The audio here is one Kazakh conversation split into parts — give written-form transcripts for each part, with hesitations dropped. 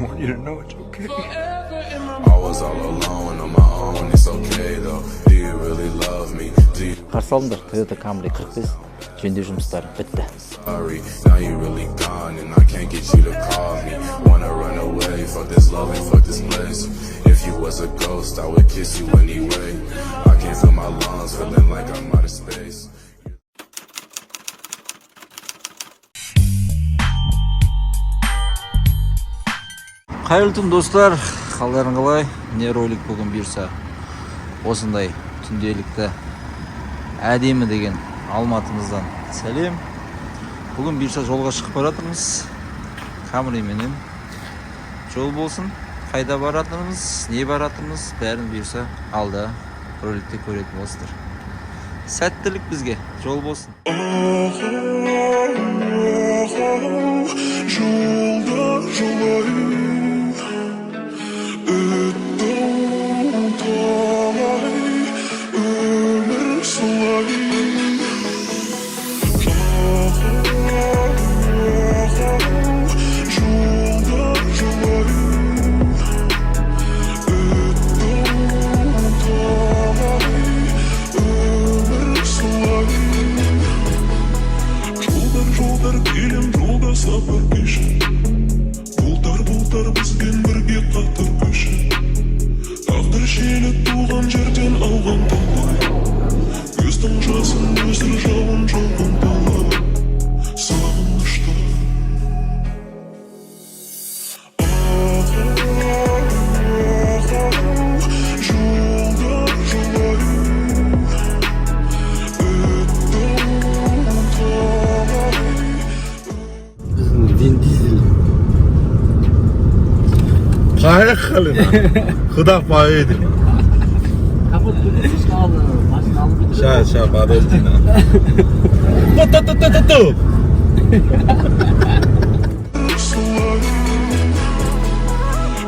Want you to know it's okay. I was all alone on my own, it's okay though. Do you really love me? Do you Қарсы алыңдар, Toyota Camry 45, жөндеу жұмыстары бітті. Sorry? Now you really gone and I can't get you to call me. Wanna run away, fuck this love and fuck this place. If you was a ghost, I would kiss you anyway. I can't feel my lungs, feeling like I'm out of space. Қайырлы түн, достар, қалдарың қалай? Не ролик бүгін, бұйырса, осындай түнделікті әдемі деген Алматымыздан сәлем. Бүгін, бұйырса, жолға шығып бара жатырмыз Камрименен. Жол болсын! Қайда баратырмыз, не баратырмыз, бәрін, бұйырса, алда роликте көретін боласыздар. Сәттілік бізге, жол болсын! Жолда жолай өттім талай, өмір солай. Жолда жолай өттім талай, өмір солай. Жолдар, жолдар, келем жолда сапар кешіп. Бұлттар, бұлттар бізбен бірге қатар көшіп. Тағдыр желі туған жерден ауған талай. Көздің жасын нөсер жауын жауған талай. Сағыныштан. Ах, жолда жолай өттім талай. Біздің Вин Дизель. Поехали! Куда поедем? Капот машина алып. Сейчас, сейчас, подожди. На. Ту-ту-ту-ту-ту! Солай.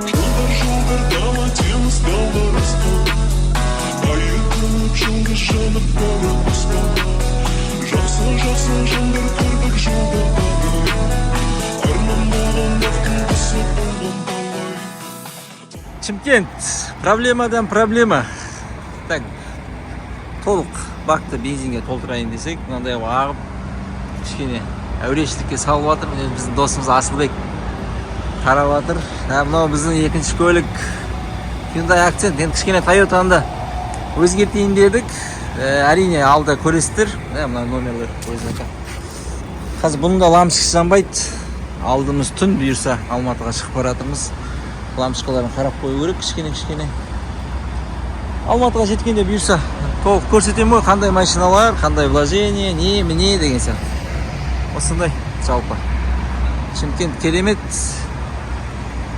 Жолдар, жолдар, дала, теңіз, таулар, аспан. Айы, күні, жұлдыз жанып бара аспан. Жақсы, жақсы жандар көрдік жолда талай. Арман болған бақтың құсы болған талай. Шымкент проблемадан проблема. Так, толық бакты бензинге толтырайын десек, мынандай ағып, кішкене әурешілікке салып жатыр. Міне, біздің досымыз Асылбек қарап жатыр. Ә, мынау біздің екінші көлік, Hyundai Accent. Енді кішкене Тойотаны да өзгертейін дедік. Әрине, алда көресіздер. Мына номерлер өзінікі. Қазір бұның да лампочкасы жанбайды. Алдымыз түн, бұйырса, Алматыға шығып бара жатырмыз. Лампочкаларын қарап қою керек кішкене кішкене. Алматыға жеткенде, бұйырса, толық көрсетемін ғой, қандай машиналар, қандай вложение, не міне деген сияқты. Осындай жалпы Шымкент керемет.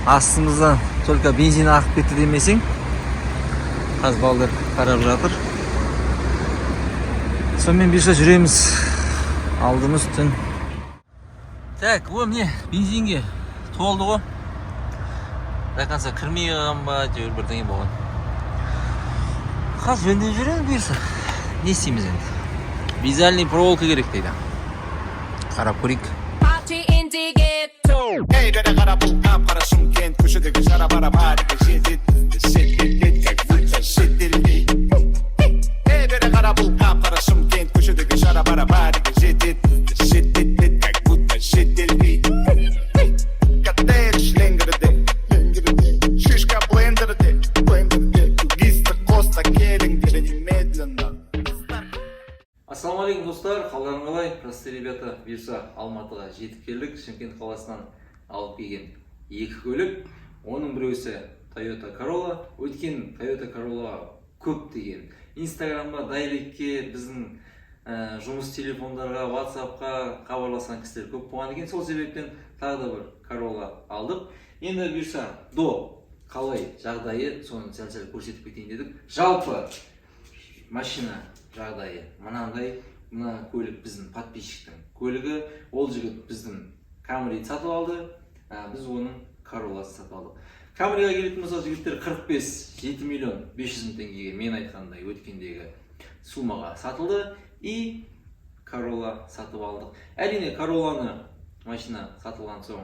Астымыздан только бензин ағып кетті демесең. Қазір балдар қарап жатыр. Сонымен, бұйырса, жүреміз, алдымыз түн. Так, о, міне, бензинге толды ғой. До конца кірмей қалған ба, әйтеуір бірдеңе болған. Қазір жөндеп жүреміз, бұйырса. Не істейміз енді? Вязальный проволока керек дейді, қарап көрейік. Party in the ghetto. Ей, бері қара, бұл қап-қара Шымкент. Көшедегі жара бара бәріге жетеді. Бізді шетелде, как будто шетелде. Ей, бері қара, бұл қап-қара Шымкент. Көшедегі жара бара бәріге жетеді. Бізді шетелде, как будто шетелде. Коттедж Ленгерде, Ленгерде. Шишка блендерде, блендерде. Туристы қоста, келіңдер немедленно. Ассалаумағалейкум, достар, қалдарың қалай? Простые ребята. Бұйырса, Алматыға жетіп келдік. Шымкент қаласынан алып келген екі көлік, оның біреусі Toyota Corolla. Өткен Toyota Corolla көптеген Инстаграмға, директке, біздің жұмыс телефондарға, Ватсапқа хабарласқан кісілер көп болған екен. Сол себептен тағы да бір Corolla алдық. Енді, бұйырса, до қалай жағдайы, соны сәл сәл көрсетіп кетейін дедік. Жалпы машина жағдайы мынандай. Мына көлік біздің подписчиктің көлігі. Ол жігіт біздің Камриді сатып алды, біз оның Королласын сатып алдық. Камриға келетін болсақ, жігіттер, 45 7 миллион 500 мың теңгеге, мен айтқандай, өткендегі суммаға сатылды. И Королла сатып алдық. Әрине, Королланы машина сатылған соң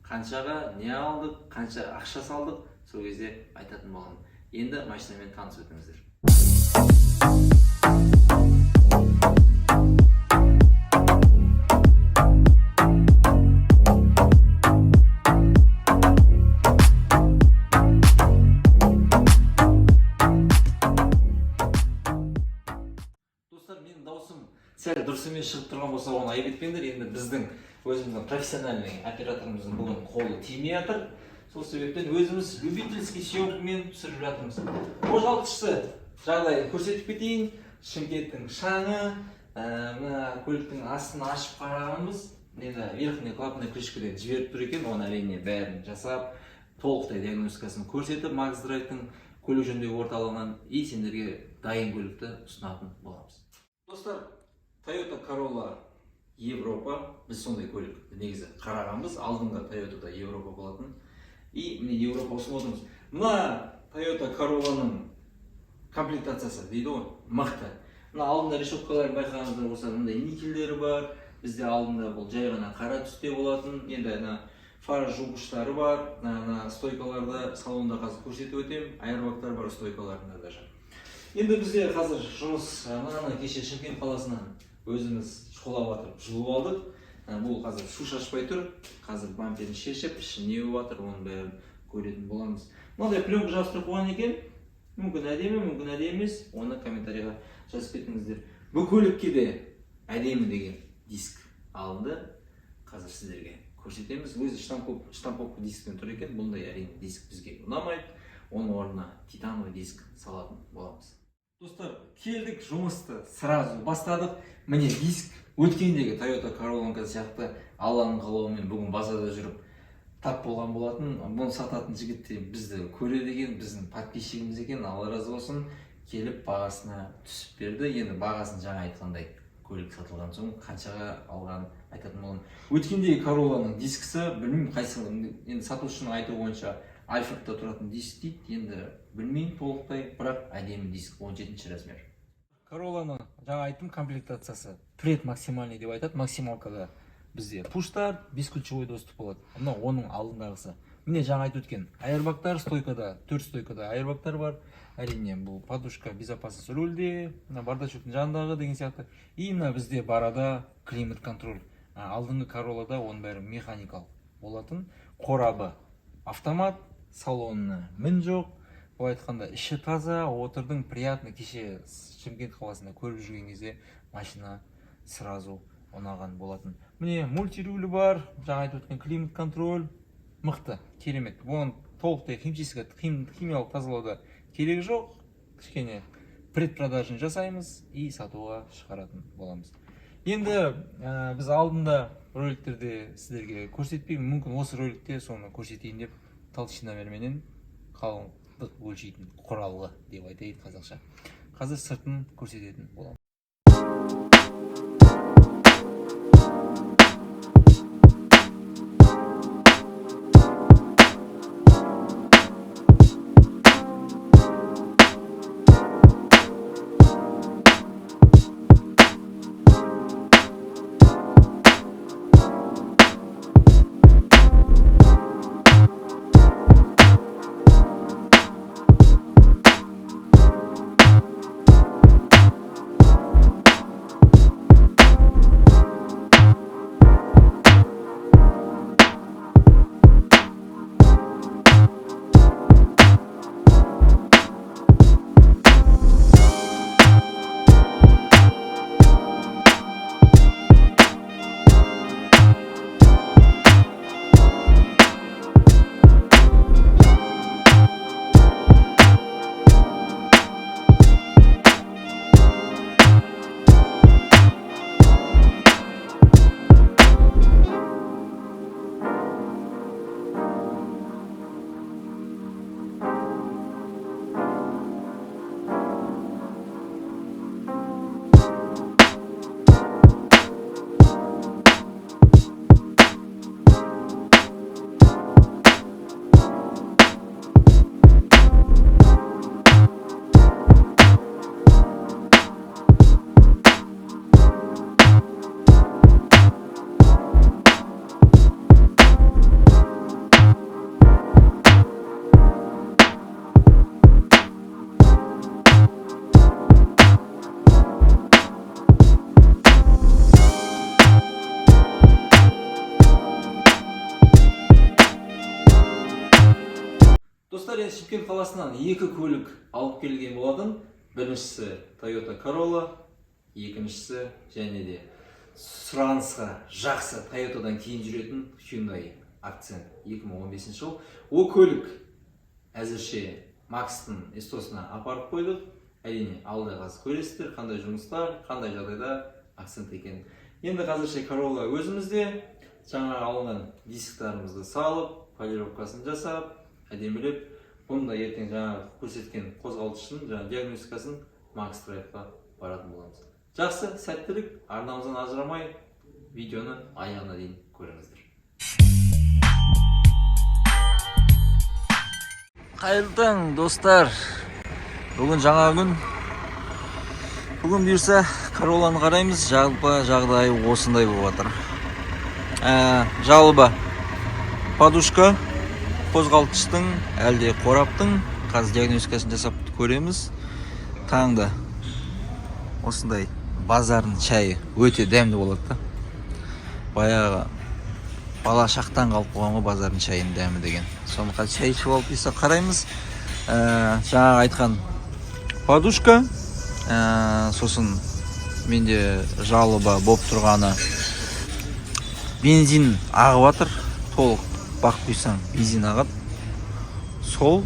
Қаншаға не алдық, қанша ақша салдық, сол кезде айтатын боламын. Енді машинамен танысып өтіңіздер. Достар, менің даусым сәл дұрыс емес шығып тұрған болса, оны айып етпеңдер. Енді біздің өзіміздің профессиональный операторымыздың бүгін қолы тимей жатыр. Сол себептен өзіміз любительский съемкамен түсіріп жатырмыз. Қозғалтқышты жағдайын көрсетіп кетейін. Шымкенттің шаңы, мына көліктің астын ашып қарағанбыз. Енді верхний клапанный крышкадан жіберіп тұр екен, оны әрине бәрін жасап, толықтай диагностикасын көрсетіп, Макс Драйвтың көлік жөндеу орталығынан и сендерге дайын көлікті ұсынатын боламыз. Достар, Toyota Corolla Европа, біз сондай көлік негізі қарағанбыз, алдыңғы Toyota'да Европа болатын. И міне, Европа ұсынып отырмыз. Мына Toyota Corollаның комплектациясы дейді ғой, мықты. Мына алдында решеткаларын байқағаныңыздар болса, мындай никельдері бар. Бізде алдында бұл жай ғана қара түсте болатын. Енді ана фара жуғыштары бар, ана стойкаларда, салонда қазір көрсетіп өтемін, аэрбагтар бар стойкаларында даже. Енді бізде қазір жұмыс, мынаны кеше Шымкент қаласынан өзіміз шұқылап жатып жұлып алдық. Бұл қазір су шашпай тұр. Қазір бамперін шешіп, іші не болып жатыр, оның бәрін көретін боламыз. Мынандай пленка жабыстырып қойған екен. Мүмкін әдемі, мүмкін әдемі емес. Оны комментарийға жазып кетіңіздер. Бұл көлікке де әдемі деген диск алынды. Қазір сіздерге көрсетеміз. Өзі штамповка дискпен тұр екен. Бұндай әрине диск бізге ұнамайды. Оның орнына титановый диск салатын боламыз. Достар, келдік, жұмысты сразу бастадық. Міне, диск өткендегі Toyota Corolla сияқты Алланың қалауымен бүгін базарда жүріп тап болған болатын. Бұны сататын жігіт те бізді көреді екен, біздің подписчигіміз екен, Алла разы болсын. Келіп бағасына түсіп берді. Енді бағасын жаңа айтқандай, көлік сатылған соң қаншаға алған айтатын боламын. Өткендегі Corollаның дискісі, білмеймін қайсы, енді сатушының айтуы бойынша Альфредта тұратын диск дейді. Енді білмеймін толықтай, бірақ әдемі диск, 17 размер. Corollаны жаңа айттым, комплектациясы пред максимальный деп айтады. Максималкада бізде пуш-старт, бесключевой доступ болады. Мынау оның алдындағысы. Міне, жаңа айтып өткен аэрбагтар стойкада, төрт стойкада аэрбагтар бар. Әрине, бұл подушка безопасность рульде, мына бардачоктың жанындағы деген сияқты. И мына бізде барада климат контроль. Алдыңғы Corollада оның бәрі механикалық болатын. Қорабы автомат, салонына мін жоқ. Былай айтқанда, іші таза, отырдың приятно. Кеше Шымкент қаласында көріп жүрген кезде машина сразу ұнаған болатын. Міне, мультирулі бар, жаңа айтып өткен климат контроль мықты, керемет. Бұны толықтай химчистка, химиялық тазалауда керек жоқ. Кішкене предпродажын жасаймыз и сатуға шығаратын боламыз. Енді біз алдында роликтерде сіздерге көрсетпеймін, мүмкін осы роликте соны көрсетейін деп, толщиномерменен, қалыңдық өлшейтін құралғы деп айтайын қазақша. Қазір сыртын көрсететін боламын. Достар, енді Шымкент қаласынан екі көлік алып келген болатын. Біріншісі Toyota Corolla, екіншісі және де сұранысқа жақсы Toyotадан кейін жүретін Hyundai Accent 2015 жыл. Ол көлік әзірше Макстың СТО-сына апарып қойдық. Әрине, алда қазір көресіздер, қандай жұмыстар, қандай жағдайда Accent екен. Енді қазірше Corolla өзімізде, жаңа алынған дисктарымызды салып, полировкасын жасап, әдемілеп, бұны да ертең жаңа көрсеткен қозғалтқыштың жаңа диагностикасын Макс Драйвқа баратын боламыз. Жақсы, сәттілік, арнамыздан ажырамай видеоны аяғына дейін көріңіздер. Қайырлы таң, достар. Бүгін жаңа күн. Бүгін бұйырса, Королланы қараймыз. Жалпы жағдайы осындай болып жатыр. Жалоба подушка қозғалтқыштың, әлде қораптың, қазір диагностикасын жасап көреміз. Таңда осындай базардың шайы өте дәмді болады да. Баяғы бала шақтан қалып қойған ғой базардың шайының дәмі деген. Соны қазір шай ішіп алып бұйырса қараймыз. Жаңағы айтқан подушка, сосын менде жалоба болып тұрғаны бензин ағып жатыр, толық бак құйсаң, бензин ағады. Сол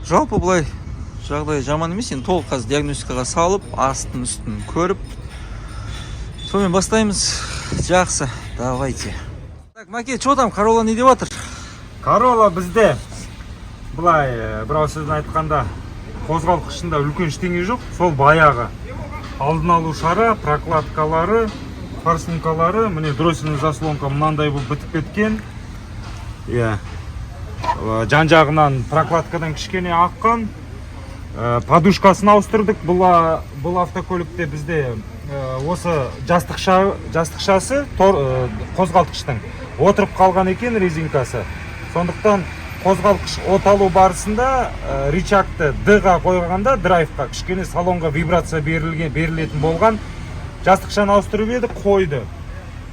жалпы былай жағдай жаман емес. Енді толық қазір диагностикаға салып, астын үстін көріп, сонымен бастаймыз. Жақсы, давайте. Так, Маке, че там, Королла не деп жатыр? Королла бізде былай, бір ауыз сөзбен айтқанда, қозғалтқышында үлкен ештеңе жоқ. Сол баяғы алдын алу шара, прокладкалары, форсункалары, міне, дроссельный заслонка мынандай болып бітіп кеткен, иә. Жан жағынан прокладкадан кішкене аққан. Подушкасын ауыстырдық. Бұл автокөлікте бізде осы жастықшасы қозғалтқыштың отырып қалған екен, резинкасы. Сондықтан қозғалтқыш оталу барысында рычагты Д-ға қойғанда, драйвқа, кішкене салонға вибрация берілетін болған. Жастықшаны ауыстырып едік, қойды.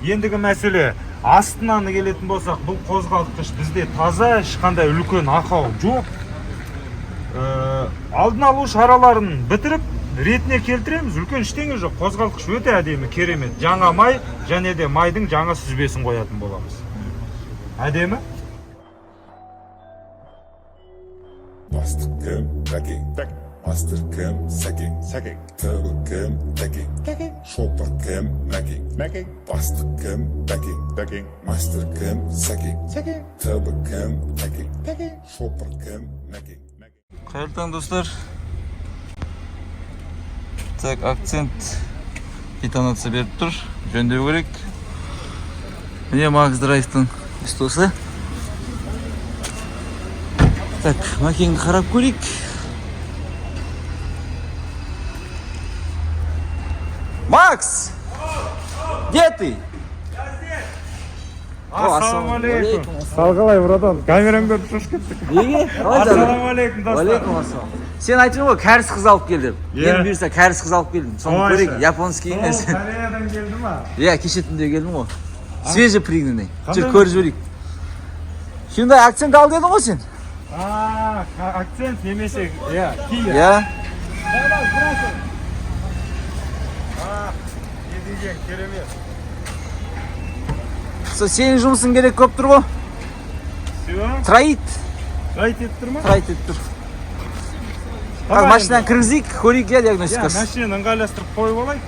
Ендігі мәселе, астынан келетін болсақ, бұл қозғалтқыш бізде таза, ешқандай үлкен ақау жоқ. Алдын алу шараларын бітіріп, ретіне келтіреміз. Үлкен ештеңе жоқ, қозғалтқыш өте әдемі, керемет. Жаңа май және де майдың жаңа сүзбесін қоятын боламыз. Әдемі. Бастық кім? Бәкең. Мастер кім? Сәкең. Сәкең. Тығы кім? Тәкең. Тәкең. Шопыр кім? Мәкең. Мәкең. Бастық кім? Бәкең. Бәкең. Мастер кім? Сәкең. Сәкең. Тығы кім? Тәкең. Тәкең. Шопыр кім? Мәкең. Қайырлы таң, достар. Так, Акцент детонация беріп тұр, жөндеу керек. Міне, Макс Драйвтың СТО-сы. Так, Макеңді қарап көрейік. Макс, где ты? Ассалаумағалейкум! Сал қалай, братан? Камераны көріп шошып кеттік. Неге? Қалай жағдай? Ассалаумағалейкум, достар! Уалейкум ассалам. Сен айтып ғой, кәріс қыз алып кел деп. Иә. Мен бұйырса, кәріс қыз алып келдім. Соны Қалайша? көрейік, японский емес. Сол Кореядан келді ма? Иә, кеше түнде келдім ғой. Свежий пригнанный. Қандай? Жүр, көріп жіберейік. Hyundai Акцент ал дедің ғой сен. А, Акцент немесе, иә, Kia. Иә. Не деген керемет! Сол сенің жұмысың керек болып тұр ғой. Все. Троит, Троит етіп тұр ма? троит етіп тұр. Давай Қазір машинаны енді. кіргізейік, көрейік, иә, Иә, диагностикасын. машинаны ыңғайластырып қойып алайық,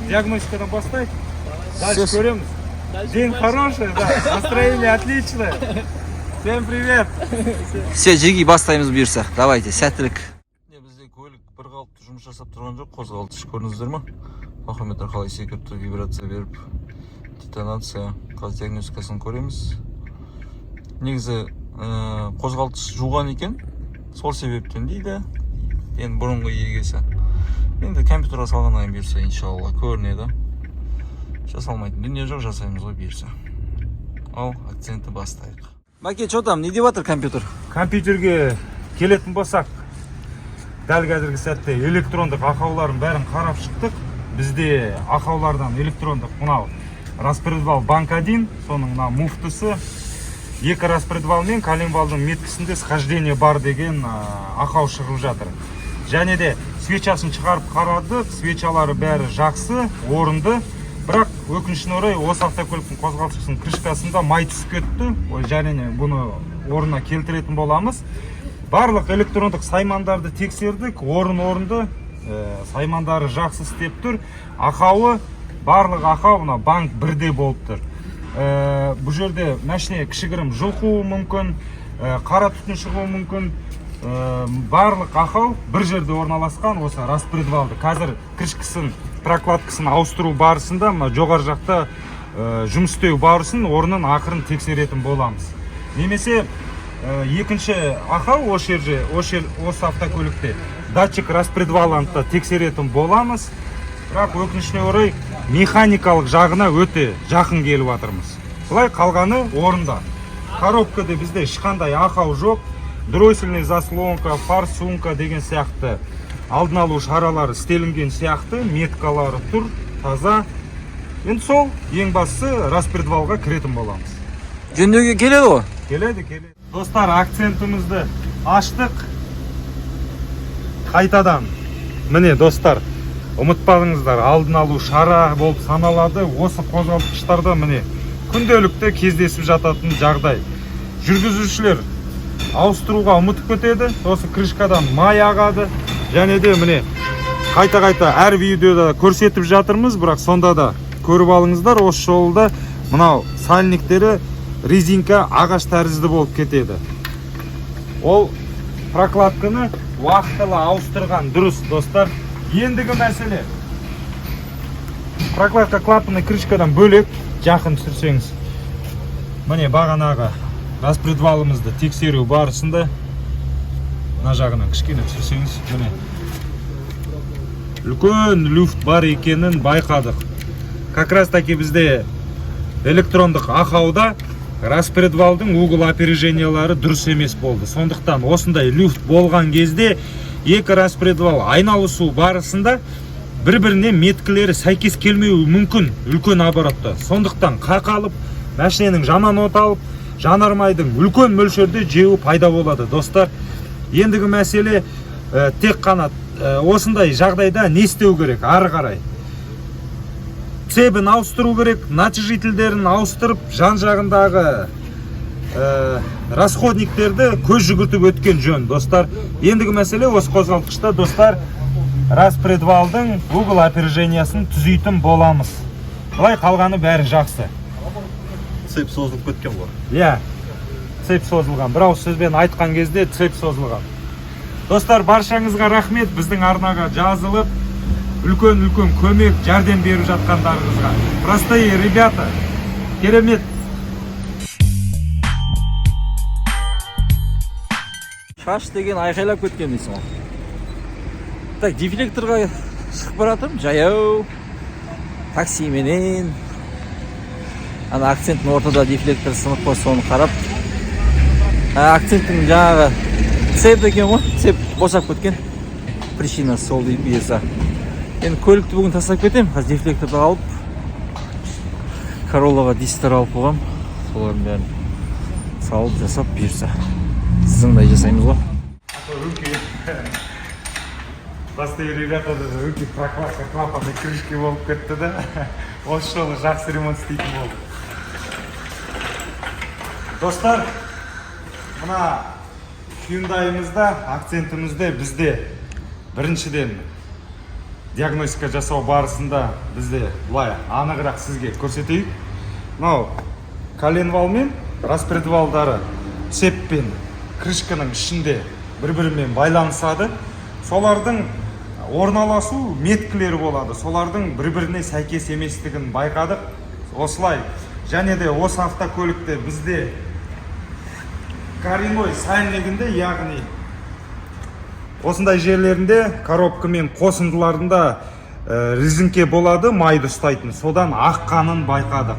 диагностикадан бастайық, дальше Всё. көреміз. День хороший, да, настроение отличное. Всем привет! Все, жеги, бастаймыз бұйырса. Давайте, сәттілік. Не, бізде көлік бір қалыпты жұмыс жасап тұрған жоқ, қозғалтқыш, көрдіңіздер ма? Тахометр қалай секіріп тұр, вибрация беріп, детонация. Қазір диагностикасын көреміз. Негізі қозғалтқыш жуған екен, сол себептен дейді. Енді бұрынғы егесі. Енді компьютерға салғаннан кейін бұйырса, иншалла, көрінеді. Жасалмайтын дүние жоқ, жасаймыз ғой бұйырса. Ал, Акцентті бастайық. Мәке, что там, не деп жатыр компьютер? Компьютерге келетін болсақ, дәл қазіргі сәтте электрондық ақауларын бәрін қарап шықтық. Бізде ақаулардан электрондық мынау распредвал банк 1, соның мына муфтысы. Екі распредвал мен коленвалдың меткісінде схождение бар деген ақау шығып жатыр. Және де свечасын шығарып қарадық, свечалары бәрі жақсы, орынды. Бірақ өкінішіне орай, осы автокөліктің қозғалтқышының крышкасында май түсіп кетті. Ой, және бұны орнына келтіретін боламыз. Барлық электрондық саймандарды тексердік, орын орынды, саймандары жақсы істеп тұр. Ақауы, барлық ақау мына банк бірде болып тұр. Бұл жерде машина кішігірім жұлқуы мүмкін, қара түтін шығуы мүмкін. Барлық ақау бір жерде орналасқан, осы распредвалды. Қазір крышкасын, прокладкасын ауыстыру барысында мына жоғары жақта жұмыс істеу барысын, орнын ақырын тексеретін боламыз. Немесе екінші ақау осы жерде, осы жер, осы автокөлікте датчик распредвалын да тексеретін боламыз. Бірақ өкінішіне орай, механикалық жағына өте жақын келіп жатырмыз. Былай қалғаны орында. Коробкада бізде ешқандай ақау жоқ. Дроссельный заслонка, форсунка деген сияқты алдын алу шаралары істелінген сияқты, меткалары тұр, таза. Енді сол, ең бастысы, распредвалға кіретін боламыз. Жөндеуге келеді ғой? Келеді, келеді. Достар, акцентімізді аштық қайтадан. Міне, достар, ұмытпаңыздар, алдын алу шара болып саналады. Осы қозғалтқыштарда, міне, күнделікті кездесіп жататын жағдай: жүргізушілер ауыстыруға ұмытып кетеді, осы крышкадан май ағады. Және де, міне, қайта қайта әр видеода көрсетіп жатырмыз, бірақ сонда да көріп алыңыздар. Осы жолы да мынау сальниктері резинка ағаш тәрізді болып кетеді. Ол прокладканы уақытылы ауыстырған дұрыс, достар. Ендігі мәселе, прокладка клапанный крышкадан бөлек, жақын түсірсеңіз, міне, бағанағы распредвалымызды тексеру барысында, мына жағынан кішкене түсірсеңіз, міне, үлкен люфт бар екенін байқадық. Как раз таки бізде электрондық ақауда распредвалдың угол опережениялары дұрыс емес болды. Сондықтан осындай люфт болған кезде екі распредвал айналысу барысында бір біріне меткілері сәйкес келмеуі мүмкін үлкен оборотта. Сондықтан қақалып, машинаның жаман оталып, жанармайдың үлкен мөлшерде жеуі пайда болады, достар. Ендігі мәселе, тек қана осындай жағдайда не істеу керек? Ары қарай цепін ауыстыру керек, натяжительдерін ауыстырып, жан жағындағы расходниктерді көз жүгіртіп өткен жөн, достар. Ендігі мәселе, осы қозғалтқышта, достар, распредвалдың угол опережениясын түзейтін боламыз. Былай қалғаны бәрі жақсы. Цепь созылып кеткен ғой. Иә, цепь созылған. Бір ауыз сөзбен айтқан кезде, цепь созылған. Достар, баршаңызға рахмет біздің арнаға жазылып, үлкен үлкен көмек, жәрдем беріп жатқандарыңызға. Простые ребята, керемет. Шаш деген айқайлап кеткен дейсің ғой. Так, дефлекторға шығып бара жатырмын жаяу, таксименен. Ана акценттің ортада дефлектор сынып қой, соны қарап. Акценттің жаңағы цепь екен ғой, цепь босап кеткен. Причинасы сол дейді, бұйырса. Енді көлікті бүгін тастап кетемін. Қазір дефлекторды алып, Короллаға дисктер алып қойғам, солардың бәрін салып, жасап, бұйырса, сызыңдай жасаймыз ғой. Руки. Простые ребята, даже руки прокладка клапанной крышки болып кетті да. Осы жолы жақсы ремонт істейтін болды. Достар, мына Hyundai'ымызда, акцентімізде бізде біріншіден диагностика жасау барысында бізде былай анығырақ сізге көрсетейік. Мынау коленвал мен распредвалдары цепь пен крышканың ішінде бір бірімен байланысады. Солардың орналасу меткілері болады, солардың бір біріне сәйкес еместігін байқадық осылай. Және де осы автокөлікте бізде коренной сальнигінде, яғни осындай жерлерінде, коробка мен қосындыларында резинке болады майды ұстайтын, содан аққанын байқадық.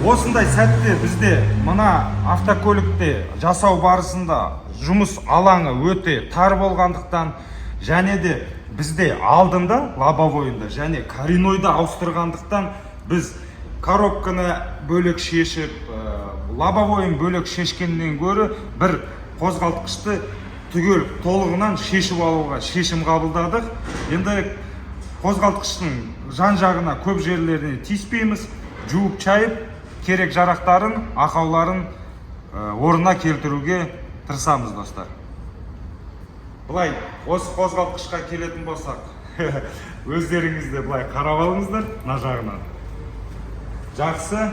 Осындай сәтте бізде мына автокөлікте жасау барысында жұмыс алаңы өте тар болғандықтан және де бізде алдында лобовойында және кореннойды ауыстырғандықтан, біз коробканы бөлек шешіп Лобовойын бөлек шешкеннен гөрі бір қозғалтқышты түгел толығынан шешіп алуға шешім қабылдадық. Енді қозғалтқыштың жан жағына, көп жерлеріне тиіспейміз, жуып чайып, керек жарақтарын, ақауларын орнына келтіруге тырысамыз, достар. Былай, осы қозғалтқышқа келетін болсақ, өздеріңіз де былай қарап алыңыздар мына жағынан. Жақсы,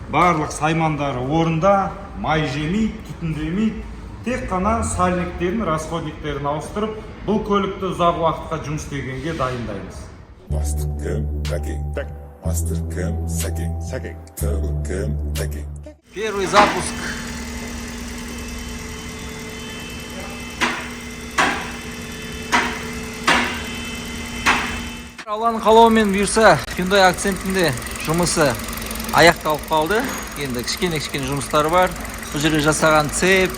барлық саймандары орында, май жемейді, түтіндемейді. Тек қана сальниктерін, расходниктерін ауыстырып, бұл көлікті ұзақ уақытқа жұмыс істегенге дайындаймыз. Бастық кім? Бәкең. Мастер кім? Сәкең. Сәкең. Тағы кім? Тәкең. Первый запуск. Алланың қалауымен, бұйырса, Hyundai Акценттің де жұмысы аяқталып қалды. Енді кішкене кішкене жұмыстары бар. Бұл жерде жасаған цепь,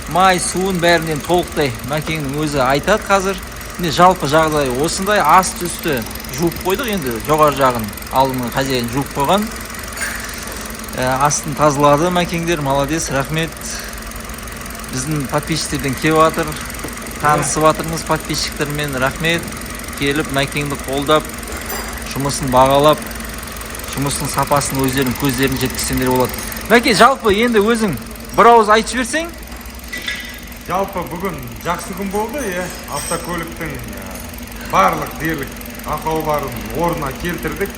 май, суын бәрінен толықтай Мәкеңнің өзі айтады қазір. Міне, жалпы жағдай осындай. Асты үсті жуып қойдық енді, жоғары жағын алдыңғы хозяин жуып қойған. Астын тазалады Мәкеңдер, молодец, рахмет. Біздің подписчиктерден келіп жатыр, танысып жатырмыз подписчиктермен, рахмет. Келіп Мәкеңді қолдап, жұмысын бағалап, жұмыстың сапасын өздерінің көздерін жеткізсеңдер болады. Мәке, жалпы енді өзің бір ауыз айтып жіберсең. Жалпы бүгін жақсы күн болды, иә. Автокөліктің барлық дерлік ақауларын орнына келтірдік,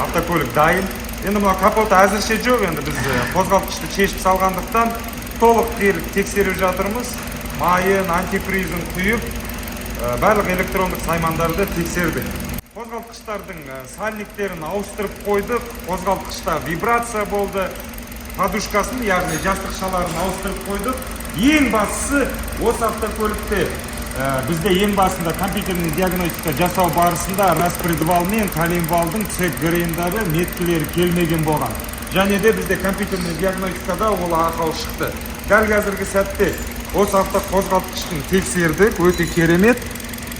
автокөлік дайын. Енді мына капоты әзірше жоқ, енді біз қозғалтқышты шешіп салғандықтан, толық дерлік тексеріп жатырмыз. Майын, антифризін құйып, барлық электрондық саймандарды тексердік. Қозғалтқыштардың сальниктерін ауыстырып қойдық. Қозғалтқышта вибрация болды, подушкасын, яғни жастықшаларын ауыстырып қойдық. Ең бастысы, осы автокөлікте бізде ең басында компьютерный диагностика жасау барысында распредвал мен коленвалдың цепь ГРМ-дары меткілері келмеген болған және де бізде компьютерный диагностикада ол ақау шықты. Дәл қазіргі сәтте осы автоқозғалтқышын тексердік, өте керемет.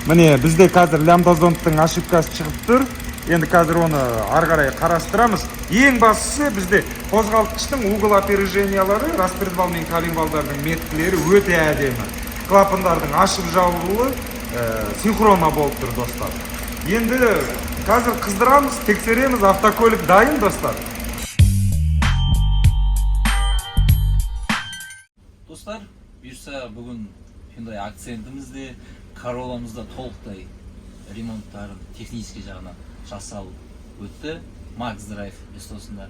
Міне, бізде қазір лямбда-зондтың ошибкасы шығып тұр, енді қазір оны ары қарай қарастырамыз. Ең бастысы, бізде қозғалтқыштың угол опережениялары, распредвал мен коленвалдардың меткілері өте әдемі, клапандардың ашып жабылуы синхронно болып тұр, достар. Енді қазір қыздырамыз, тексереміз, автокөлік дайын, достар. Достар, бұйырса, бүгін Hyundai Акцентіміз де, Королламыз да толықтай ремонттарын технический жағынан жасалып өтті Макс Драйв СТО-сында.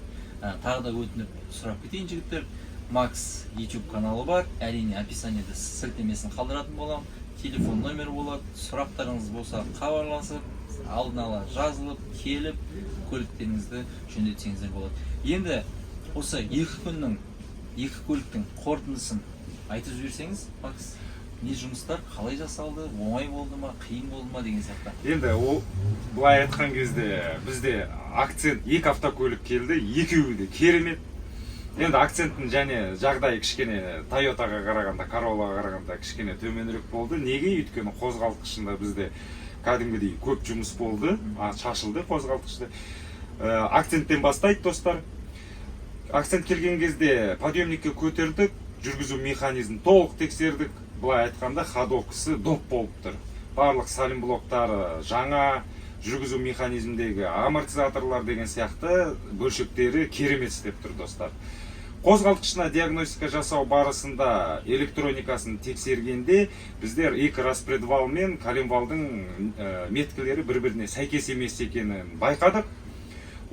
Тағы да өтініп сұрап кетейін, жігіттер, Макс YouTube каналы бар, әрине, описаниеде сілтемесін қалдыратын боламын, телефон номері болады. Сұрақтарыңыз болса, хабарласып, алдын ала жазылып, келіп көліктеріңізді жөндетсеңіздер болады. Енді осы 2 күннің, екі көліктің қорытындысын айтып жіберсеңіз, Макс, не жұмыстар қалай жасалды, оңай болды ма, қиын болды ма деген сияқты. Енді ол былай айтқан кезде, бізде Акцент, екі автокөлік келді, екеуі де керемет. Енді Акценттің және жағдайы кішкене Тойотаға қарағанда, Короллаға қарағанда кішкене төменірек болды. Неге? Өйткені қозғалтқышында бізде кәдімгідей көп жұмыс болды, шашылды қозғалтқышты. Акценттен бастайық, достар. Акцент келген кезде подъемникке көтердік, жүргізу механизмін толық тексердік. Былай айтқанда, ходовкасы доп болып тұр, барлық сайлентблоктары жаңа, жүргізу механизмдегі амортизаторлар деген сияқты бөлшектері керемет істеп тұр, достар. Қозғалтқышына диагностика жасау барысында электроникасын тексергенде, біздер екі распредвал мен коленвалдың меткілері бір біріне сәйкес емес екенін байқадық.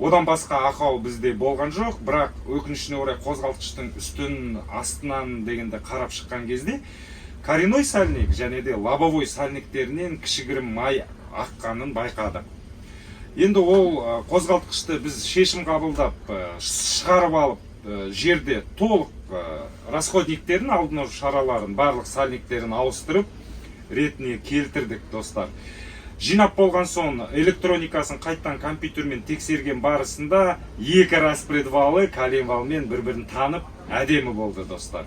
Одан басқа ақау бізде болған жоқ, бірақ өкінішіне орай, қозғалтқыштың үстін, астынан дегенде қарап шыққан кезде, коренной сальник және де лобовой сальниктерінен кішігірім май аққанын байқадық. Енді ол қозғалтқышты біз шешім қабылдап, шығарып алып, жерде толық расходниктерін, алдын алу шараларын, барлық сальниктерін ауыстырып, ретіне келтірдік, достар. Жинап болған соң, электроникасын қайттан компьютермен тексерген барысында екі распредвалы коленвалмен бір бірін танып, әдемі болды, достар.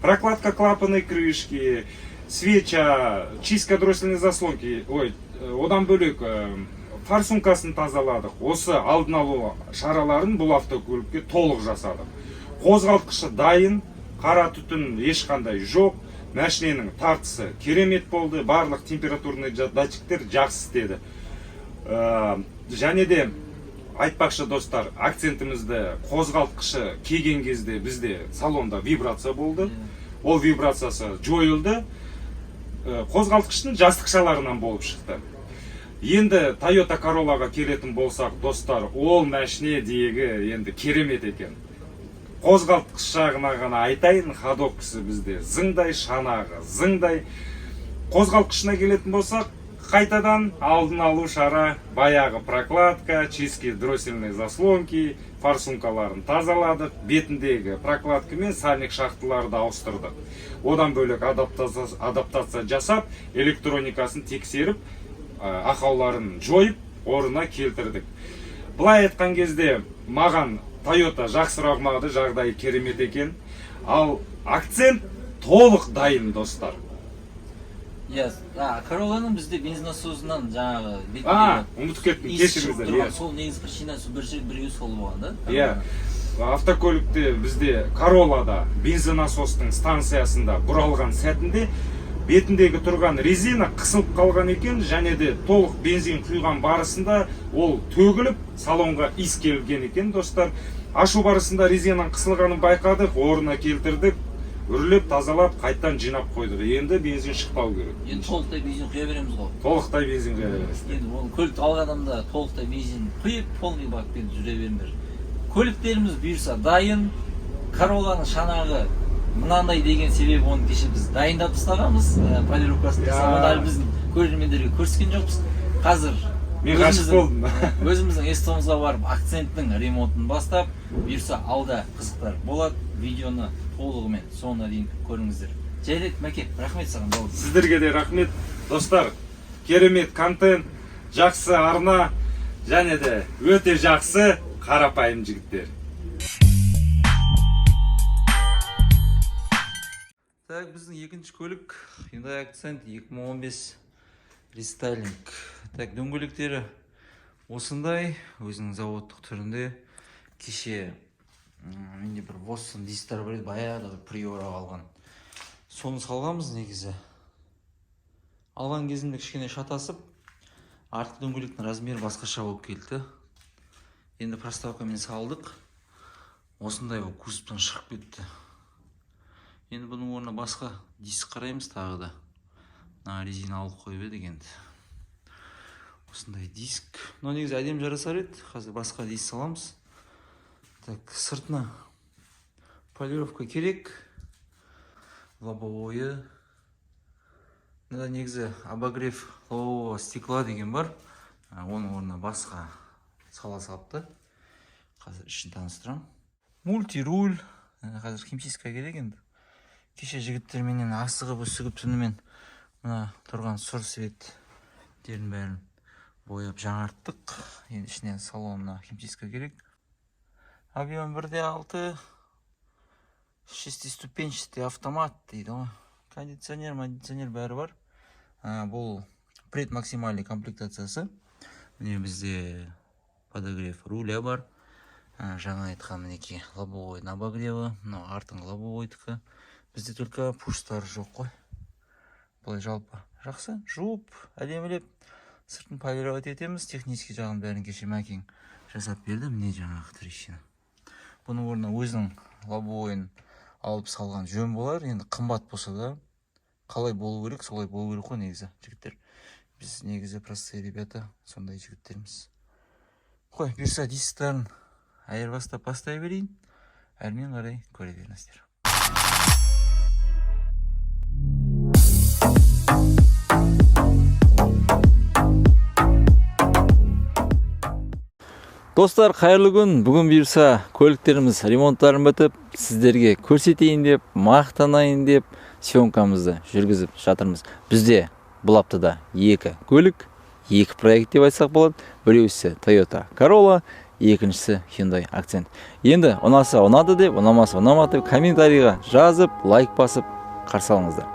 Прокладка клапанной крышки, свеча, чистка дроссельной заслонки, ой, одан бөлек форсункасын тазаладық. Осы алдын алу шараларын бұл автокөлікке толық жасадық. Қозғалтқышы дайын, қара түтін ешқандай жоқ. Мәшиненің тартысы керемет болды, барлық температурный датчиктер жақсы істеді. Және де айтпақшы, достар, Акцентімізді қозғалтқышы келген кезде бізде салонда вибрация болды. Ол вибрациясы жойылды. Қозғалтқыштың жастықшаларынан болып шықты. Енді Toyota Corollаға келетін болсақ, достар, ол мәшине дейегі енді керемет екен. Қозғалтқыш жағына ғана айтайын, ходовкасы бізде зыңдай, шанағы зыңдай. Қозғалтқышына келетін болсақ, қайтадан алдын алу шара, баяғы прокладка, чистки дроссельной заслонки, форсункаларын тазаладық, бетіндегі прокладка мен сальник шахталарды ауыстырдық. Одан бөлек адаптация жасап, электроникасын тексеріп, ақауларын жойып, орнына келтірдік. Былай айтқан кезде, маған Тойота жақсырақ ұнады, жағдайы керемет екен. Ал Акцент толық дайын, достар. Иә, Королланың бізде бензин насосынан жаңағы А, бетіндегі ұмытып кеттім, иіс шығып кешіріңіздер. тұрған, Иә. сол негізгі причина, сол бір біреуі сол болған да. Иә, автокөлікте бізде Короллада бензин насостың станциясында бұралған сәтінде бетіндегі тұрған резина қысылып қалған екен, және де толық бензин құйған барысында ол төгіліп, салонға иіс келген екен, достар. Ашу барысында резинаның қысылғанын байқадық, орнына келтірдік, үрлеп, тазалап, қайтадан жинап қойдық. Енді бензин шықпау керек. Енді толықтай бензин құя береміз ғой. Толықтай бензин құя бересіз. Енді ол көлікті алған адамда толықтай бензин құйып, полный бакпен жүре беріңдер. Көліктеріміз бұйырса дайын. Королланың шанағы мынандай деген себебі, оны кеше біз дайындап тастағанбыз, полировкасын жасап, оны әлі біздің көрермендерге көрсеткен жоқпыз. Қазір Мен ғашық болдым. өзіміздің СТО-мызға барып, Акценттің ремонтын бастап, бұйырса, алда қызықтар болады. Видеоны толығымен соңына дейін көріңіздер. Жарайды, Мәке, рахмет саған, бауырым. Сіздерге де рахмет, достар. Керемет контент, жақсы арна және де өте жақсы қарапайым жігіттер. Так, біздің екінші көлік Hyundai Accent 2015 рестайлинг. Так, дөңгелектері осындай, өзінің заводтық түрінде. Кеше менде бір Boston дисктар бар еді, баяғыда бір Приора алған. Соны салғанбыз негізі. Алған кезімде кішкене шатасып, артқы дөңгелектің размері басқаша болып келді. Енді проставкамен салдық. Осындай болып кузовтан шығып кетті. Енді бұның орнына басқа диск қараймыз тағы да. Мына резина алып қойып едік енді. Осындай диск. Мынау негізі әдемі жарасар еді. Қазір басқа диск саламыз. Так, сыртына полировка керек. Лобовойы. Мында негізі обогрев лобового стекла деген бар. Оның орнына басқа сала салыпты. Қазір ішін таныстырамын. Мультируль. Қазір химчистка керек енді. Кеше жігіттерменен асығып үсігіп түнімен мына тұрған сұр цветтердің бәрін бояп жаңарттық. Енді ішіне, салонына химчистка керек. Объем 1,6, шестиступенчатый автомат дейді ғой. Кондиционер, кондиционер бәрі бар. Бұл предмаксимальный комплектациясы. Міне, бізде подогрев руля бар. Жаңа айтқан, мінекей, лобовой обогреві, мынау артыңғы лобовойдікі. Бізде только пуштар жоқ қой. Былай жалпы жақсы, жуып, әдемілеп сыртын полировать етеміз. Технический жағын бәрін кеше Мәкең жасап берді. Міне, жаңағы трещина. Бұның орнына өзінің лобовойын алып салған жөн болар. Енді қымбат болса да, қалай болу керек, солай болу керек қой негізі, жігіттер. Біз негізі простые ребята, сондай жігіттерміз. Қой, бұйырса, дисктарын айырбастап бастай берейін. Әрмен қарай көре беріңіздер. Достар, қайырлы күн. Бүгін бұйырса, көліктеріміз ремонттарын бітіп, сіздерге көрсетейін деп, мақтанайын деп съемкамызды жүргізіп жатырмыз. Бізде бұл аптада екі көлік, екі проект деп айтсақ болады. Біреусі Toyota Corolla, екіншісі Hyundai Accent. Енді ұнаса ұнады деп, ұнамаса ұнамады деп комментарийға жазып, лайк басып қарсы алыңыздар.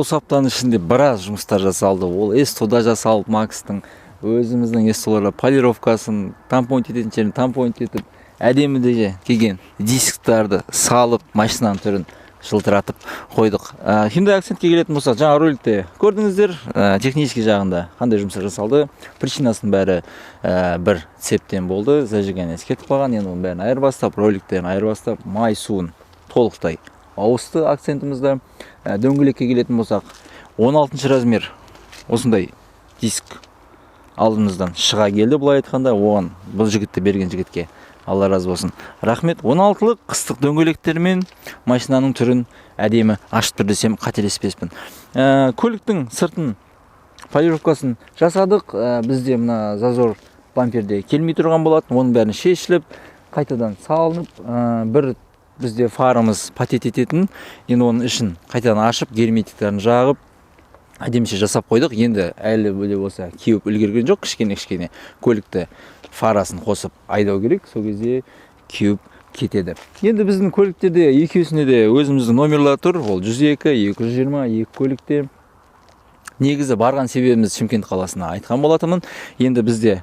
Осы аптаның ішінде біраз жұмыстар жасалды. Ол СТО-да жасалып, Макстың өзіміздің СТО-ларда полировкасын, тампон ететін жерін тампон етіп, әдемі де келген дисктарды салып, машинаның түрін жылтыратып қойдық. Hyundai Accentке келетін болсақ, жаңа роликте көрдіңіздер, технический жағында қандай жұмыстар жасалды. Причинасының бәрі бір цептен болды, зажиганиесі кетіп қалған. Енді оның бәрін айырбастап, роликтерін айырбастап, май суын толықтай ауысты акцентімізді. Дөңгелекке келетін болсақ, 16 размер осындай диск алдымыздан шыға келді. Былай айтқанда, оған бұл жігітті берген жігітке Алла разы болсын, рахмет. 16-лық қыстық дөңгелектермен машинаның түрін әдемі ашып тұр десем қателеспеспін. Көліктің сыртын полировкасын жасадық. Бізде мына зазор бамперде келмей тұрған болатын, оның бәрін шешіліп, қайтадан салынып, бір бізде фарымыз потеть ететін, енді оның ішін қайтадан ашып, герметиктерін жағып, әдеміше жасап қойдық. Енді әлі бөле болса кеуіп үлгерген жоқ, кішкене-кішкене көлікті фарасын қосып айдау керек, сол кезде кеуіп кетеді. Енді біздің көліктерде екеуісінде де өзіміздің номерлар тұр, ол 102, 220 екі көлікте. Негізі барған себебіміз Шымкент қаласына айтқан болатынмын. Енді бізде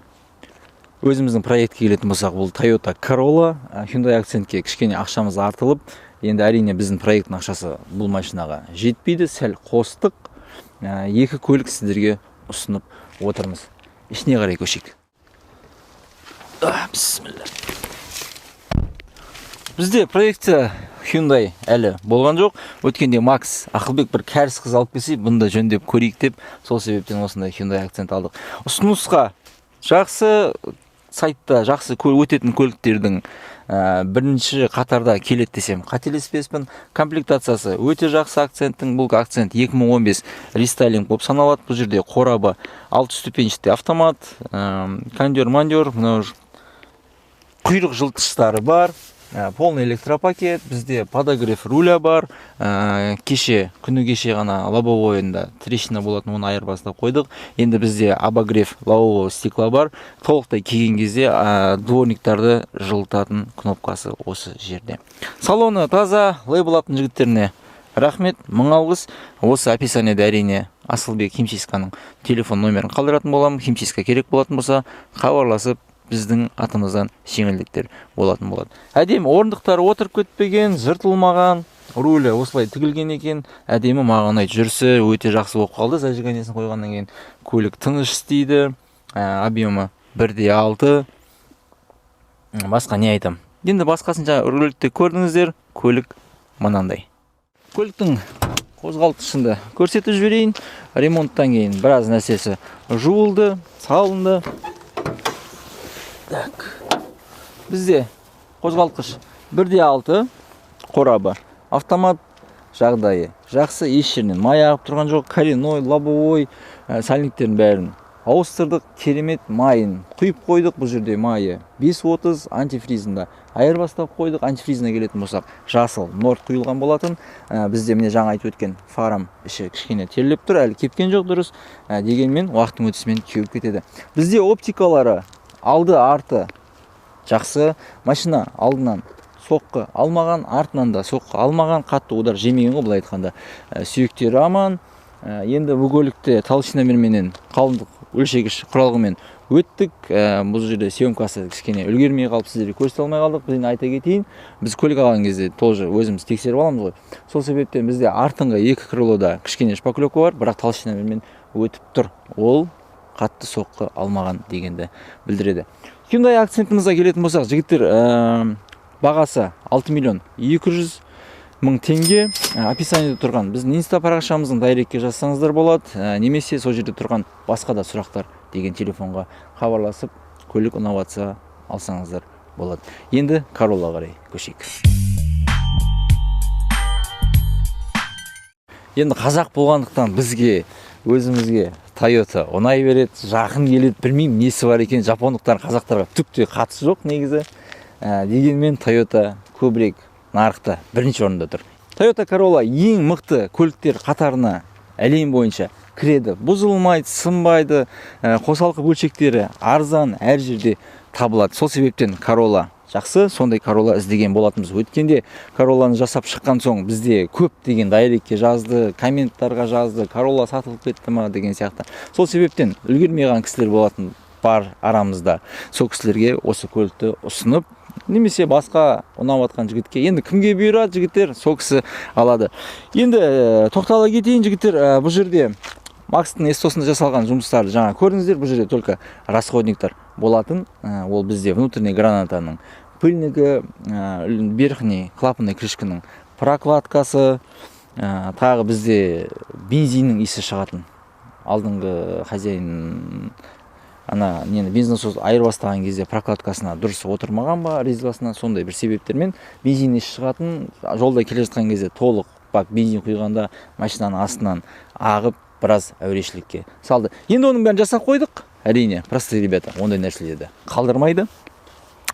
өзіміздің проектке келетін болсақ, бұл Toyota Corolla, Hyundai Accentке кішкене ақшамыз артылып, енді әрине біздің проекттің ақшасы бұл машинаға жетпейді, сәл қостық. Екі көлік сіздерге ұсынып отырмыз. Ішіне қарай көшейік. Бісміллә. Бізде проекция Hyundai әлі болған жоқ. Өткенде Макс Ақылбек бір кәріс қыз алып келсе, бұны да жөндеп көрейік деп, сол себептен осындай Hyundai Accent алдық. Ұсынысқа жақсы, сайтта жақсы өтетін көліктердің бірінші қатарда келеді десем қателеспеспін. Комплектациясы өте жақсы Акценттің. Бұл Акцент 2015 рестайлинг болып саналады. Бұл жерде қорабы 6 ступенчатый автомат, кондер-мандер, мынау құйрық жылытқыштары бар, полный электропакет, бізде подогрев руля бар. Кеше, күні кеше ғана лобовойында трещина болатын, оны айырбастап қойдық. Енді бізде обогрев лобового стекла бар. Толықтай келген кезде, дворниктарды жылытатын кнопкасы осы жерде. Салоны таза, Лейбл Аптың жігіттеріне рахмет, мың алғыс. Осы описаниеде әрине Асылбек химчистканың телефон номерін қалдыратын боламын. Химчистка керек болатын болса, хабарласып, біздің атымыздан жеңілдіктер болатын болады. Әдемі орындықтары отырып кетпеген, жыртылмаған, рулі осылай тігілген екен. Әдемі, маған ұнайды. Жүрісі өте жақсы болып қалды. Зажиганиесін қойғаннан кейін көлік тыныш істейді. Объемы 1,6. Басқа не айтам? Енді басқасын жаңа роликте көрдіңіздер, көлік мынандай. Көліктің қозғалтқышын да көрсетіп жіберейін. Ремонттан кейін біраз нәрсесі жуылды, салынды. Так. Бізде қозғалтқыш 1,6 қорабы. Автомат, жағдайы жақсы, еш жерінен май ағып тұрған жоқ. Коренной, лобовой, сальниктердің бәрін ауыстырдық, керемет майын құйып қойдық. Бұл жерде майы 5.30, антифризін да айырбастап қойдық. Антифризіне келетін болсақ, жасыл Норд құйылған болатын. Бізде міне жаңа айтып өткен фарам іші кішкене терлеп тұр, әлі кепкен жоқ дұрыс. Дегенмен уақыттың өтісімен кеуіп кетеді. Бізде оптикалары алды арты жақсы, машина алдынан соққы алмаған, артынан да соққы алмаған, қатты удар жемеген ғой былай айтқанда. Сүйектері аман. Енді бұл көлікте толщиномерменен, қалыңдық өлшегіш құралғымен өттік. Бұл жерде съемкасы кішкене үлгермей қалып, сіздерге көрсете алмай қалдық. Біз енді айта кетейін, біз көлік алған кезде тоже өзіміз тексеріп аламыз ғой. Сол себептен бізде артыңғы екі крылода кішкене шпаклевка бар, бірақ толщиномермен өтіп тұр. Ол қатты соққы алмаған дегенді білдіреді. Hyundai Accentімізге келетін болсақ, жігіттер, бағасы 6 миллион 200 мың теңге. Описаниеде тұрған біздің инста парақшамыздың директке жазсаңыздар болады, немесе сол жерде тұрған басқа да сұрақтар деген телефонға хабарласып, көлік ұнап жатса алсаңыздар болады. Енді Corolla қарай көшейік. Енді қазақ болғандықтан бізге, өзімізге Toyota ұнай береді, жақын келеді, білмеймін несі бар екен, жапондықтар қазақтарға түк те қатысы жоқ негізі. Дегенмен Toyota көбірек нарықта бірінші орында тұр. Toyota Corolla ең мықты көліктер қатарына әлем бойынша кіреді. Бұзылмайды, сынбайды, қосалқы бөлшектері арзан, әр жерде табылады. Сол себептен Corolla Жақсы, сондай Королла іздеген болатынбыз. Өткенде Королланы жасап шыққан соң, бізде көп деген директке жазды, комменттарға жазды, Королла сатылып кетті ма деген сияқты. Сол себептен үлгермей қалған кісілер болатын бар арамызда. Сол кісілерге осы көлікті ұсынып немесе басқа ұнап жатқан жігітке, енді кімге бұйырады, жігіттер, сол кісі алады. Енді тоқтала кетейін, жігіттер, бұл жерде Макстың СТОсында жасалған жұмыстарды жаңа көрдіңіздер. Бұл жерде только расходниктар болатын. Ол бізде внутренний гранатаның пыльнигі, верхний клапанный крышканың прокладкасы, тағы бізде бензиннің иісі шығатын. Алдыңғы хозяин ана нені, бензонасос айырбастаған кезде прокладкасына дұрыс отырмаған ба, резьбасына, сондай бір себептермен бензин иісі шығатын. Жолда келе жатқан кезде толық бак бензин құйғанда машинаның астынан ағып, біраз әурешілікке салды. Енді оның бәрін жасап қойдық. Әрине, простые ребята ондай нәрселерді қалдырмайды.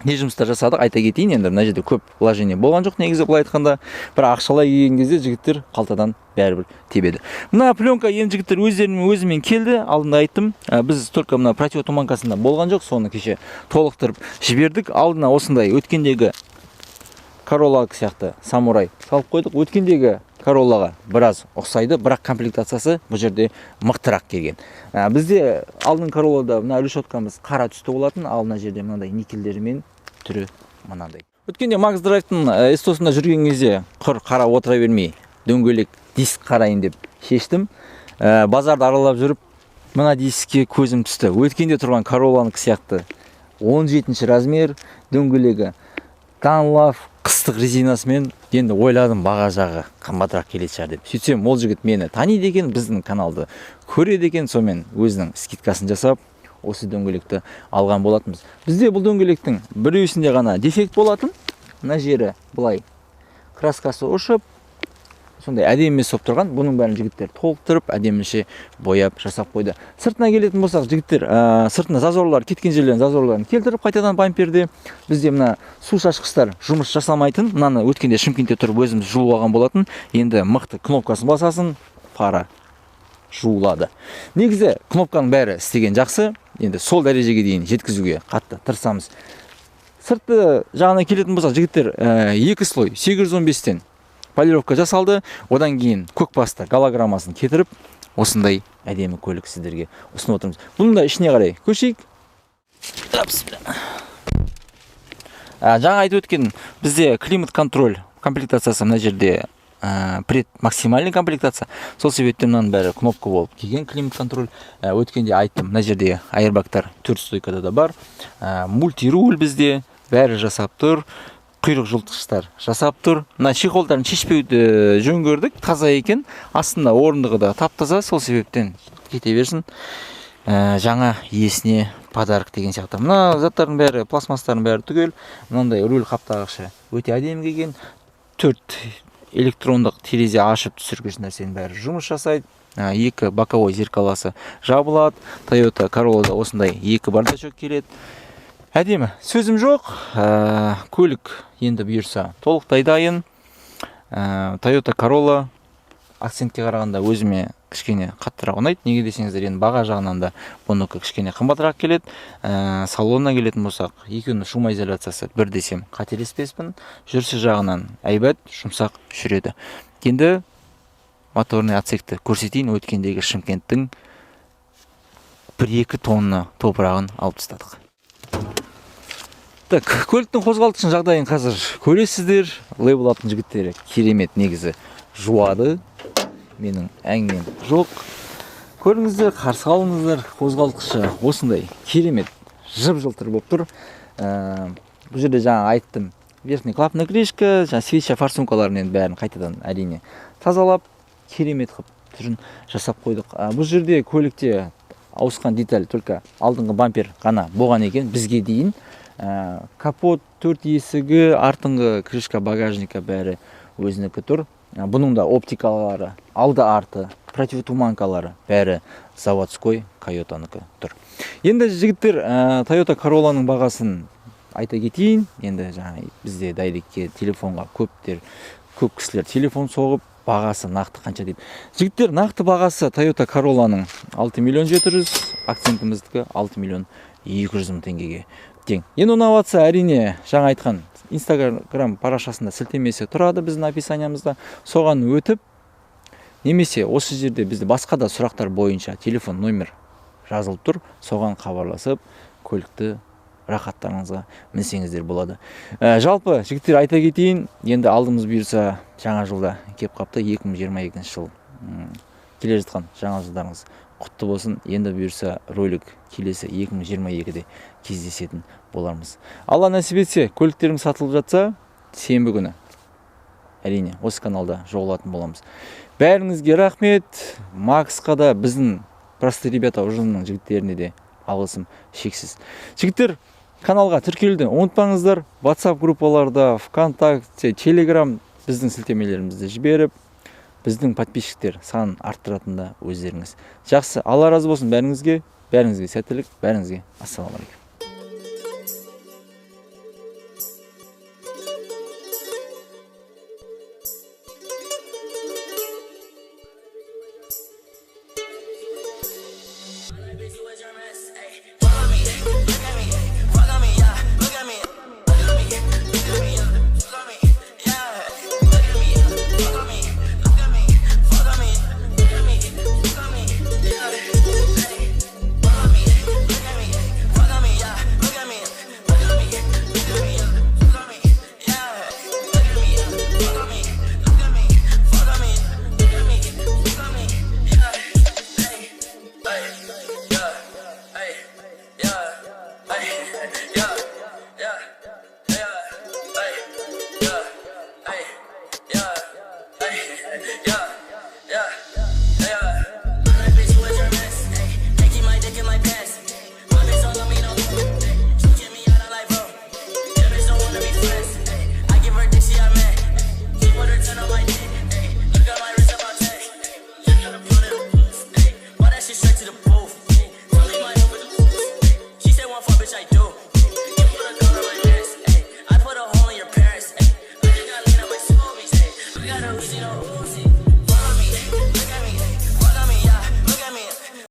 Не жұмыстар жасадық, айта кетейін. Енді мына жерде көп вложение болған жоқ негізі, былай айтқанда, бірақ ақшалай келген кезде, жігіттер, қалтадан бәрібір тебеді. Мына пленка енді, жігіттер, өздерімен өзімен келді, алдында айттым. Біз только мына противотуманкасында болған жоқ, соны кеше толықтырып жібердік. Алдына осындай өткендегі Королла сияқты самурай салып қойдық. Өткендегі Короллаға біраз ұқсайды, бірақ комплектациясы бұл жерде мықтырақ келген. Бізде алдын Короллада мына решеткамыз қара түсті болатын, ал мына жерде мынандай никельдермен, түрі мынандай. Өткенде Макс Драйвтың СТОсында жүрген кезде құр қарап отыра бермей, дөңгелек диск қарайын деп шештім. Базарды аралап жүріп мына дискке көзім түсті. Өткенде тұрған Королланікі сияқты 17 размер, дөңгелегі Данлоп, қыстық резинасымен. Енді ойладым, баға жағы қымбатырақ келетін шығар деп. Сөйтсем, ол жігіт мені таниды екен, біздің каналды көреді екен. Сонымен өзінің скидкасын жасап, осы дөңгелекті алған болатынбыз. Бізде бұл дөңгелектің біреусінде ғана дефект болатын. Мына жері былай краскасы ұшып, сондай әдемі емес болып тұрған. Бұның бәрін жігіттер толықтырып, әдемінше бояп жасап қойды. Сыртына келетін болсақ, жігіттер, сыртына зазорлар кеткен жерлерін, зазорларын келтіріп қайтадан. Бамперде бізде мына су шашқыштар жұмыс жасамайтын. Мынаны өткенде Шымкентте тұрып өзіміз жуып алған болатын. Енді мықты кнопкасын басасың, фара жуылады. Негізі кнопканың бәрі істеген жақсы. Енді сол дәрежеге дейін жеткізуге қатты тырысамыз. Сыртты жағына келетін болсақ, жігіттер, екі слой 815-тен полировка жасалды. Одан кейін көк басты голограммасын кетіріп, осындай әдемі көлік сіздерге ұсынып отырмыз. Бұның да ішіне қарай көшейік. Бісміллә. Жаңа айтып өткен, бізде климат контроль комплектациясы мына жерде пред максимальный комплектация. Сол себептен мынаның бәрі кнопка болып келген климат контроль. Өткенде айттым, мына жерде аэрбагтар төрт стойкада да бар. Мультируль бізде бәрі жасап тұр, құйрық жылытқыштар жасап тұр. Мына чехолдарын шешпеуді жөн көрдік, таза екен. Астында орындығы да тап таза, сол себептен кете берсін. Жаңа иесіне подарок деген сияқты. Мына заттардың бәрі, пластмасстардың бәрі түгел. Мынандай руль қаптағышы өте әдемі келген. Төрт электрондық терезе ашып түсіргіш нәрсенің бәрі жұмыс жасайды. Екі боковой зеркаласы жабылады. Toyota Corolla'да осындай екі бардачок келеді. Әдемі, сөзім жоқ. Көлік енді бұйырса толықтай дайын. Toyota Corolla Акцентке қарағанда өзіме кішкене қаттырақ ұнайды. Неге десеңіздер, енді баға жағынан да бұнікі кішкене қымбатырақ келеді. Салонына келетін болсақ, екеуінің шумоизоляциясы бір десем қателеспеспін. Жүрісі жағынан әйбат, жұмсақ жүреді. Енді моторный отсекті көрсетейін. Өткендегі Шымкенттің 1-2 тонна топырағын алып тастадық. Так, көліктің қозғалтқышының жағдайын қазір көресіздер. Лейбл аттың жігіттері керемет негізі жуады, менің әңгімем жоқ. Көріңіздер, қарсы алыңыздар. Қозғалтқышы осындай керемет жып жылтыр болып тұр. Бұл жерде жаңа айттым, верхний клапанная крышка, жаңа свеча, форсункаларын енді бәрін қайтадан, әрине, тазалап, керемет қылып түрін жасап қойдық. Бұл жерде көлікте ауысқан деталь только алдыңғы бампер ғана болған екен бізге дейін. Капот, төрт есігі, артыңғы крышка багажника бәрі өзінікі тұр. Бұның да оптикалары, алды арты противотуманкалары бәрі заводской Тойотанікі тұр. Енді, жігіттер, Toyota Corollаның бағасын айта кетейін. Енді жаңа бізде директке, телефонға көп кісілер телефон соғып, бағасы нақты қанша дейді. Жігіттер, нақты бағасы Toyota Corollаның 6 миллион 700, Акцентіміздікі 6 миллион 200 мың теңгеге тең. Енді ұнап жатса, әрине, жаңа айтқан Инстаграм парақшасында сілтемесі тұрады біздің описаниямызда. Соған өтіп, немесе осы жерде бізде басқа да сұрақтар бойынша телефон номер жазылып тұр, соған хабарласып, көлікті рахаттарыңызға мінсеңіздер болады. Жалпы, жігіттер, айта кетейін, енді алдымыз бұйырса жаңа жылда кеп қапты, 2022 жыл. Келе жатқан жаңа жылдарыңыз құтты болсын. Енді бұйырса ролик келесі 2022-де кездесетін болармыз. Алла нәсіп етсе, көліктерім сатылып жатса, сенбі күні әрине осы каналда жолығатын боламыз. Бәріңізге рахмет. Максқа да, біздің Простые ребята ұжымының жігіттеріне де алғысым шексіз. Жігіттер, каналға тіркелуді ұмытпаңыздар. WhatsApp группаларда, ВКонтакте, Telegram біздің сілтемелерімізді жіберіп, біздің подписчиктер санын арттыратын да өздеріңіз. Жақсы, Алла разы болсын бәріңізге, бәріңізге сәттілік, бәріңізге ассалаумағалейкум. I put a hole in your parents. I just got lean on my smoothies. I got a Uzi, no Uzi.